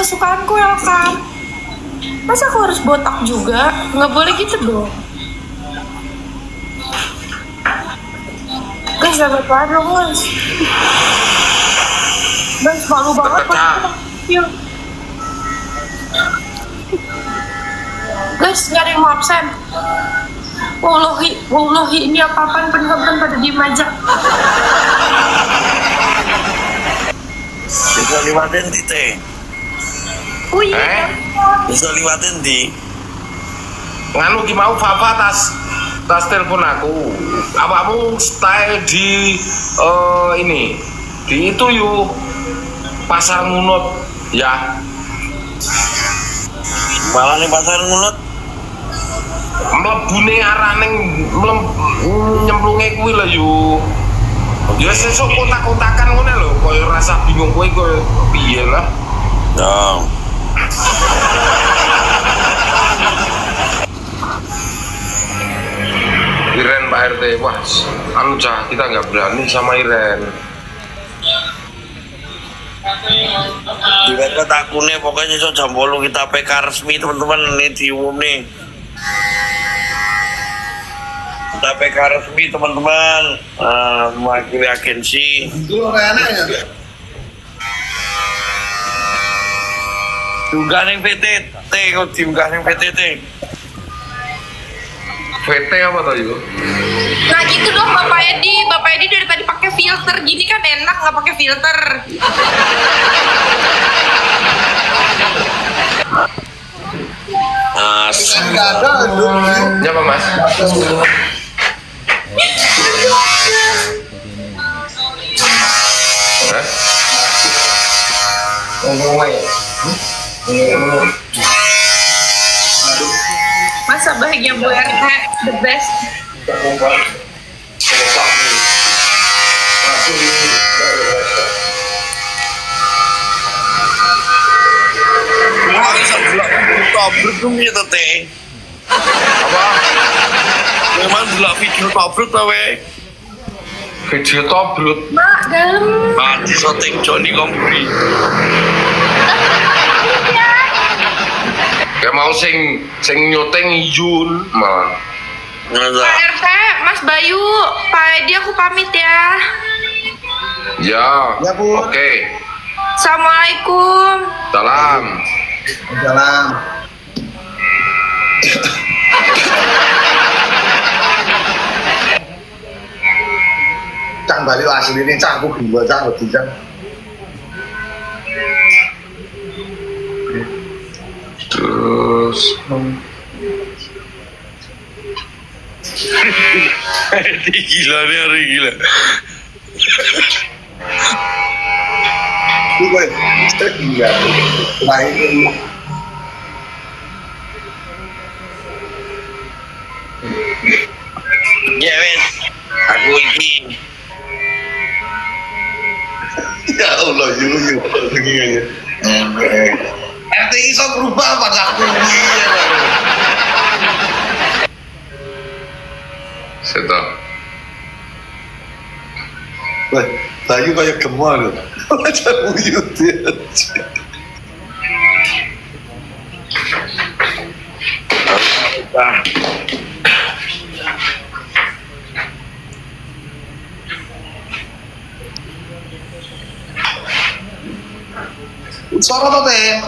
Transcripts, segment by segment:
kesukaanku welcome. Masa aku harus botak juga? Nggak boleh gitu dong. Guys, dapat banget dong, guys. Guys, malu banget. Yuk. Guys, nggak ada yang mau absen. Wallahi, wallahi, ini apa-apaan penonton pada diem aja. Bisa liwatin di teh. Oh iya. Bisa liwatin di. Nganu ki mau Fafa tas telepon aku. Awakmu style di ini. Di itu yuk. Pasar Ngunut ya. Malah nih pasar Ngunut. Mlebune arah ning nyemplunge kuwi lho yu. Ya sesuk kontak-kontakan ngono lho, koyo rasa bingung kowe koyo piye lah. Dong. Iren Pak RT, wah, anu cah kita nggak berani sama Iren. Tiba-tiba takune pokoknya so jam 8 kita PK resmi teman-teman ini diumum nih. Kita PK resmi teman-teman, mewakili agensi. Itu enak ya. Diunggah ning VTT, kok diunggah ning VTT. VT apa tadi yuk? Nah gitu dong Bapak Edi. Bapak Edi dari tadi pakai filter gini kan enak nggak pakai filter. As. Enggak ada. Ya apa Mas? Hah? Masa bahagia Bu RT the best. Tobrut tuh gitu teh. Apa? Memang delok video tobrut ta we. Video tobrut. Mak dalam. Mati syuting Johnny Komburi. Ya mau sing sing nyuting Yun malah. Pak RT, Mas Bayu, Pak Edi aku pamit ya. Ya. Ya, Bu. Oke. Assalamualaikum. Salam. Salam. Cang balik asli ini cang aku gila cang wedi cang. Terus Ini gila nih hari gila. Ini gue gila. Nah ini Ya wes, aku iki. ya Allah yu begini aja. RT iso berubah apa aku iya. Seto. Wah, Bayu kayak gemar loh. Macam uyut dia. Ah. Suara apa teh?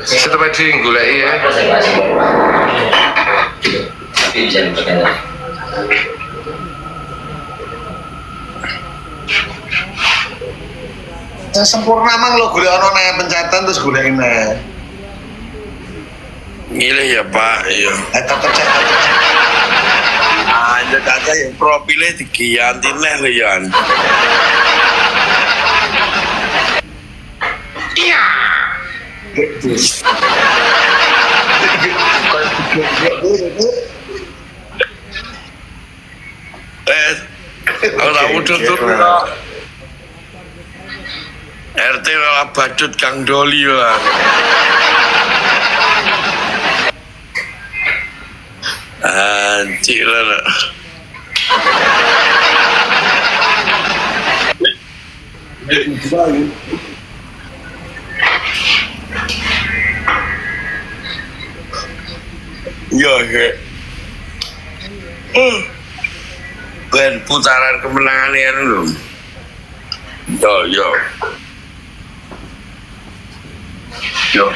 Seto Pedi goleki ya. Yang sempurna mang lo golek ono nang pencetan terus golek neh. Ngilih ya Pak, iya. Tetep cek. Anjir kaca ya profilnya diganti neh lho Yan. Iya. Aku tak udut tuh. RT malah badut Kang Doli lah. Anjir lah. Iya, iya. Ben putaran kemenangan ya lho. Yo yo. Yo.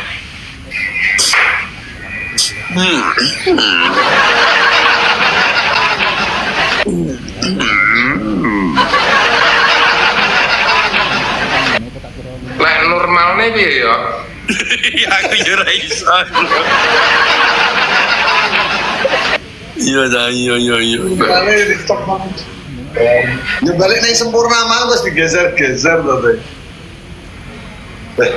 Lek normalne piye ya? Ya aku yo ora iso. Iya dah, iya iya iya. Balik di stop banget. Ya balik ning sempurna mang terus digeser-geser to, Teh. Teh.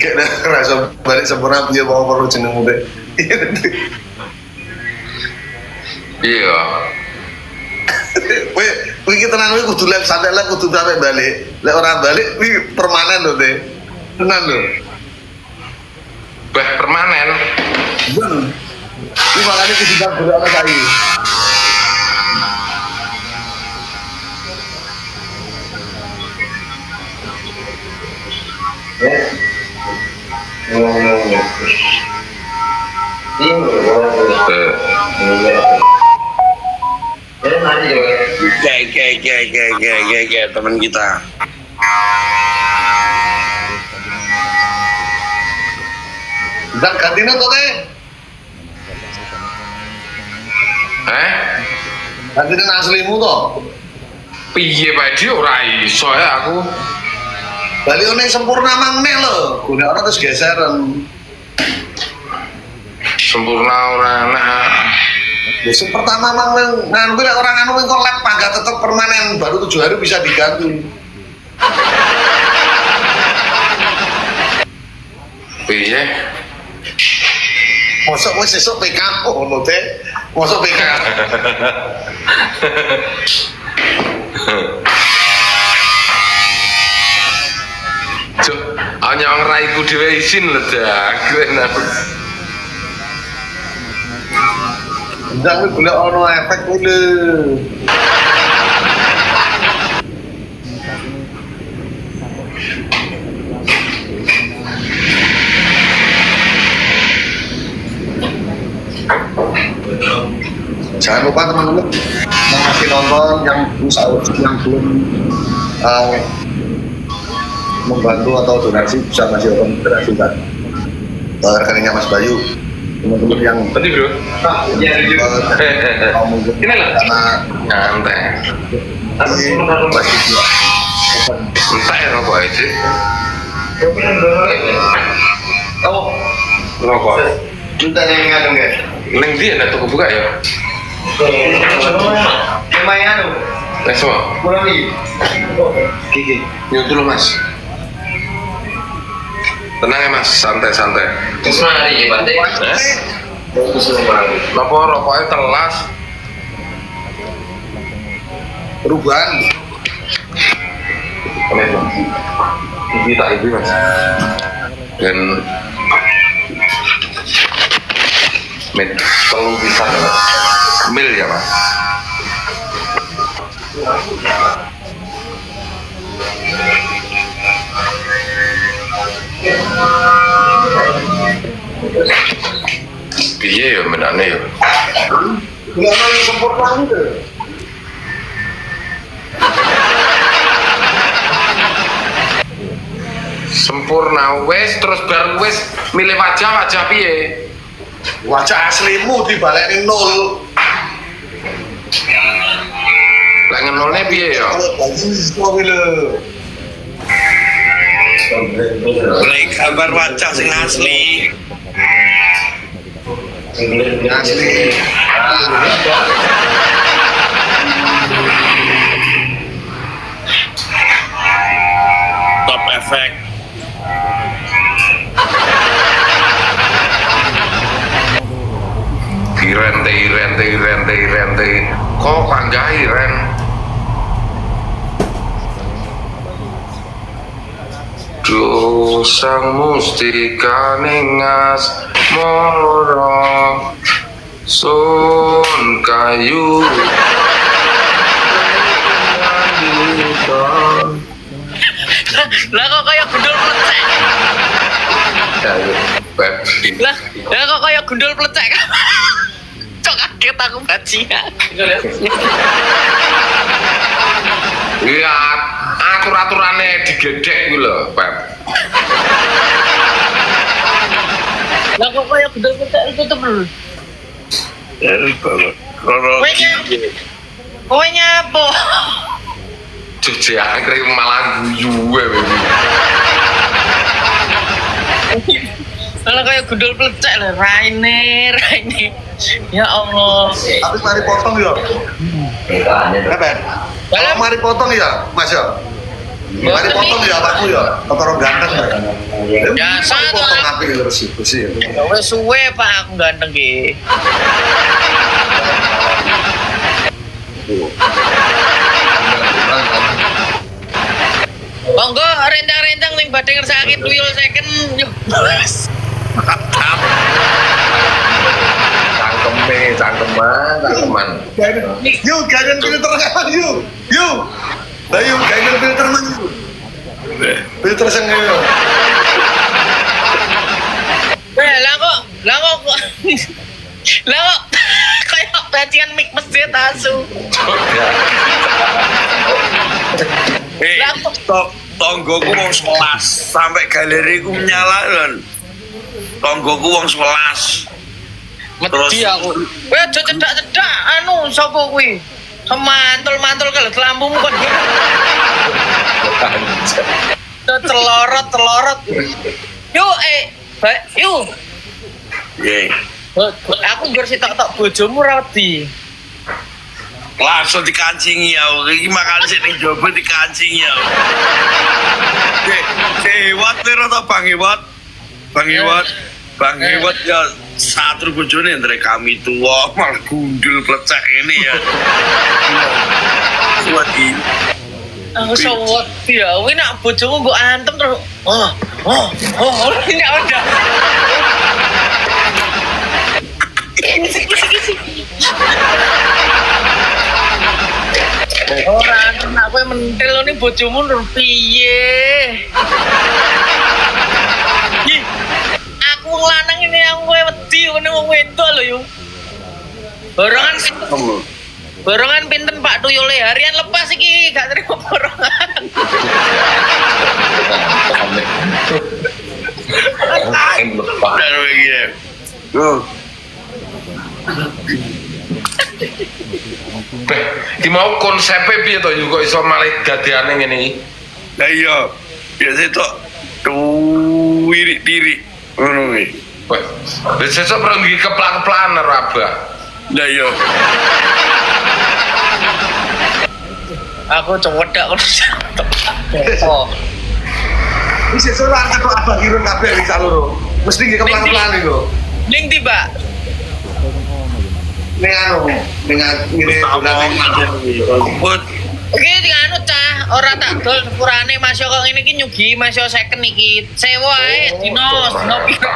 Kayak rasa balik sempurna piye mau perlu jenengmu, Teh. Iya. Kowe kowe iki tenan kowe kudu lab sampai lab kudu sampai balik. Lek ora balik kuwi permanen lho, Teh. Tenan lho. Beh permanen. Ben. Kuwi makane kudu ndang golek ana saiki. Eh, Oke oke oke oke oke oke oke teman kita. Ndang gantine to, Teh. eh? Gantine aslimu to. Piye Pak Edi ora iso ya aku. Balik ning sempurna mang nek lho. Golek ora terus geseran. Sempurna ora enak. Ya, sing pertama mang nganu kuwi lek ora nganu kuwi kok lab pangkat tetep permanen baru 7 hari bisa diganti. Piye? Mosok wis sesuk PK ngono Teh. Mosok PK. Cuk, hanya orang raiku dhewe isin lho dah. Kowe nang. Ndang kuwi golek ono efek kuwi lho. Jangan lupa teman-teman yang masih nonton, yang yang belum membantu atau donasi bisa masih open donasi kan. Rekeningnya Mas Bayu. Teman-teman yang Tadi bro. mau mungkin Ini lah. karena Nyantai. ini pasti juga open. Entek ya rokok aja. Rokok. Minta yang nganu nggak? Neng dia nek tuku buka ya. Nek semua. Gigi. Nyuwun dulu Mas. Tenang ya Mas, santai-santai. Eh? Napa rokoknya telas? Perubahan. Ini Mas. Iki tak ibu Mas. Dan mit telu pisan ya Mas. Mil ya Mas. Piye ya menane ya? Golek ono yang sempurna gitu. Sempurna wis terus bar wis milih wajah wajah piye? Wajah aslimu dibalekne nol. Lek ngenolne piye ya? Kalau Bayu iso kuwi lho. Lek gambar wajah sing asli. Asli. Top efek. Iren te iren te iren te iren te. Kok panggah iren? Duh sang mustika ningas moro sun kayu. Lah kok kayak gundul plecek. Lah, lah kok kaya gundul plecek. Cok kaget aku bajingan. Iya, atur-aturane digedhek kuwi lho, Pep. Lah kok kaya gundul plecek itu tuh lho. Kowe nyapo? Jejak akhirnya malah guyu gue. Malah kayak gundul plecek lah, raine. Ya Allah. Tapi mari potong ya. Ben. Kalau mari potong ya, Mas ya. Mari potong ya aku ya, ketara ganteng ya. Biasa Mari potong apik terus bersih. Wis suwe Pak aku ganteng ki. Monggo rencang-rencang ning badhe ngersakake tuyul second. Yo. Cangkeme, cangkeman. Yuk, gagan filter kan yuk. Yuk. Lah yuk gagan filter man yuk. Filter sing yo. Lah kok kayak bajingan mic masjid asu. Tonggoku wong 11 sampai galeriku menyala lho. Tonggoku wong 11. Terus Wedi aku. Kowe aja cedak-cedak anu sapa kuwi? Semantul-mantul ke lampumu kok. Celorot-celorot. Yuk yuk. Nggih. Aku njur sitok-tok bojomu ra wedi. Langsung dikancingi aku. Iki makan sik ning jaba dikancingi aku. Sewat lho ta Bang Iwat. Bang Iwat. Bang Iwat ya satru bojone ndre kami tua malah gundul plecek ini ya. Wedi. Aku sewot ya. Kuwi nak bojoku nggo antem terus. Oh, ini udah. Ora nak kowe mentil ini bojomu nur piye? Ih, aku wong lanang ini aku kowe wedi ngene wong wedok lho yo. Borongan pinten Pak Tuyule harian lepas iki gak terima borongan. Beh, iki mau konsepnya piye to kok iso malah gadeane ngene iki? Lah iya, biasa tok tuwirik-tirik ngono kuwi. Weh, wis sesuk perlu nggih keplak-keplakan karo Abah. Lah iya. Aku cewedak ngono. Oh. Wis sesuk ora ketok Abah Kirun kabeh wis saloro. Mesti nggih keplak-keplakan iku. Ning ndi, Pak? Ning anu, ning ngene dolane. Put. Iki anu cah, ora tak dol sepurane Mas yo kok ngene iki nyugi Mas yo second iki. Sewa ae dino, dino piro.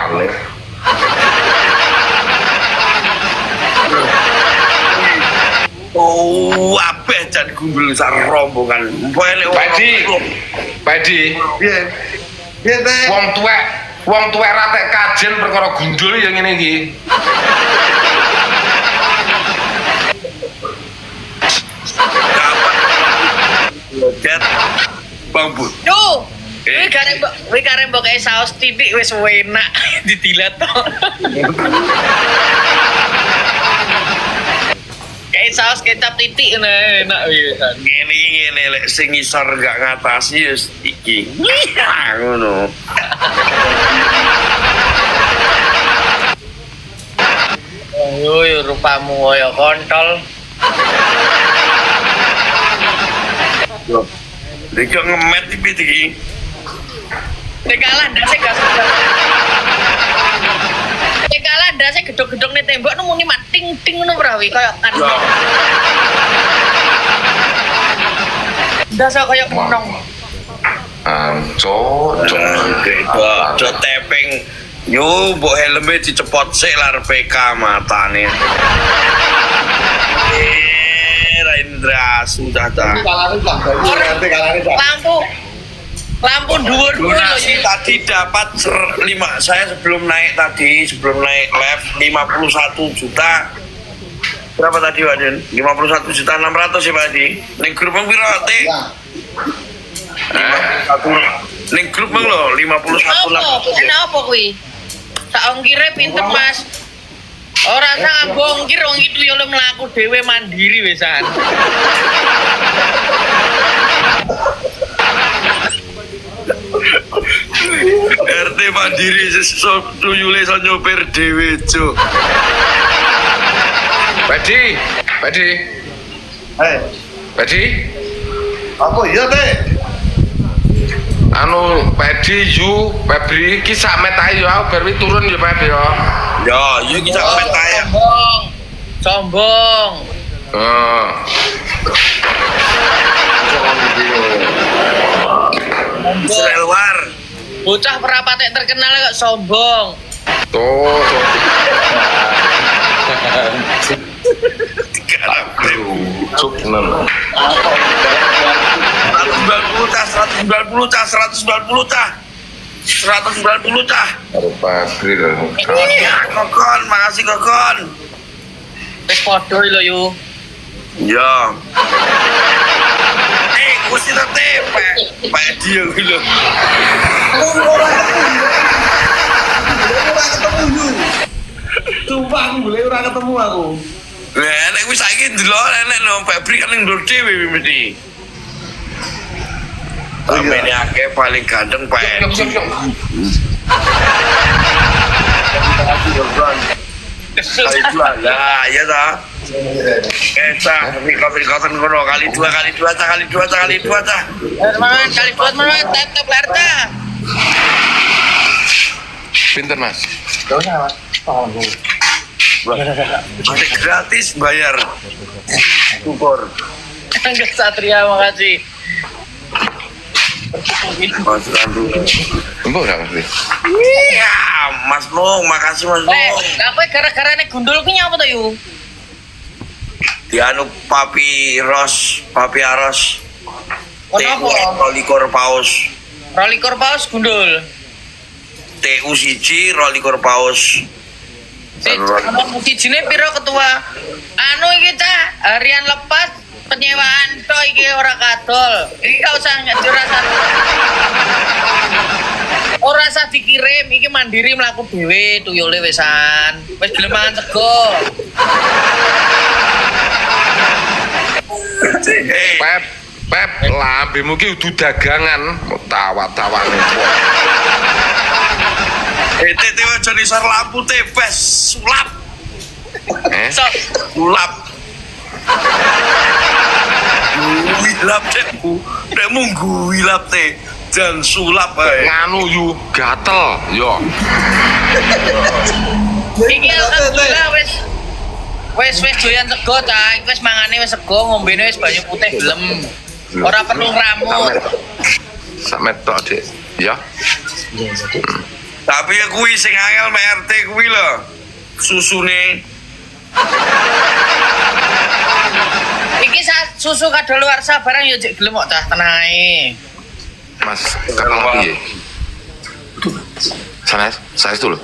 Oh, abeh jan gundul sak rombongan. Pak Edi. Piye? Piye teh? Wong tuwek ra tek kajen perkara gundul ya ngene iki. Jet Bang Bud. Yo. Kuwi karek mbok kei saus titik wis enak didilat to. Kayak saus kecap titik enak wisan. Ngene iki ngene lek sing ngisor gak ngatasi ya iki. Ngono. Yo yo rupamu kaya kontol. Lha kok ngemet iki iki. Nek kalah ndase gas. Nek kalah ndase gedhog-gedhog ning tembok nu muni mak ting ting ngono ora wi kaya kan. Ndase kaya kenong. Ancok, cok tepeng. Yo mbok helme dicepot sik lar PK matane. Raindra sudah ta. Kalane cah, RT kalane cah. Lampu. Lampu dhuwur kuwi lho. Donasi tadi dapat lima, saya sebelum naik tadi, sebelum naik live 51 juta. Berapa tadi Pak Din? 51 juta 600 ya Pak Di. Ning grup bang piro, Ti? Ya. 51. Ning grup bang lho, 51 Apa? 600. Enak apa kuwi? Sak ongkire pinten, Mas? Ora usah nganggo ongkir, wong iki tuyule mlaku dhewe mandiri wisan. RT mandiri so tuyule iso nyopir dhewe, Cuk. Pedi, Pedi, Eh, Pedi. apa iya teh? Anu Pedi, Yu, Febri iki sak met ae yo aku bar wi turun yo Pep yo. Ya, iya kita Oh, pet ae. Sombong. Sombong. Heeh. Israel war. Bocah perapatek terkenal kok sombong. Tuh, tuh. Cuk tenan. 190 cah, 190 cah, 190 cah. 190 cah. Karo Febri lho. Iya, Kokon, makasih Kokon. Wis padha lho yu. Ya. Eh, kusi tete, Pak. Pak dia kuwi lho. Ora ketemu yu. Sumpah aku boleh ora ketemu aku. Lah, nek wis saiki ndelok enek lho, Febri kan ning ndur dhewe mesti. Oh, iya. Tapi ini akeh paling ganteng Pak Yok, Edi. yok, yok. Kali dua lah, ya ta. Eh, cah, rikot-rikotan kono kali dua, kali dua, cah, kali dua, cah, kali dua, cah. Semangat kali buat semangat tap tap layar cah. Pinter, Mas. Masih gratis bayar. Syukur. Angga Satria makasih. Mas Randu. Mbok ora ngerti. Iya, Mas Nung, makasih Mas Eh, Nung. apa gara-gara nek gundul ku nyapa to yu? Dianu Papi Ros, Papi Aros. Ono TU apa? rolikur paus. Rolikur paus gundul. TU siji rolikur paus. Si ono sijine piro ketua? Anu iki cah, harian lepas penyewaan to iki ora kadol. Iki gak usah ora usah. Ora usah dikirim, iki mandiri mlaku dhewe tuyule wisan. Wis gelem mangan sego. Eh, Pep, Pep, lambemu ki udu dagangan, tawa-tawane. eh, teh teh aja nisor lampu teh, bes sulap, Eh? So, sulap. Guilap teh, bu, teh mung guilap teh, dan sulap ae. Nganu yu gatel yo. iki alhamdulillah wis wis wis doyan sego cah, iki wis mangane wis sego, ngombene wis banyu putih gelem. Ora perlu ngramut. Sak tok, Dik. Ya. Tapi ya kuwi sing angel mek RT kuwi lho. Susune Iki susu kadaluwarsa barang yo jek gelem kok cah tenang ae. Mas, kapal piye? Sana, saya itu lho.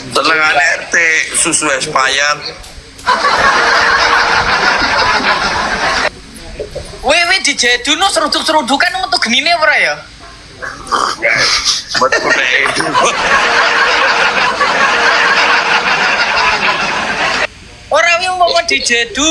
senengane RT susu es payat. Wih, wih dijeduno seruduk-serudukan metu genine ora ya? Betul deh. Ora wi umpama dijedu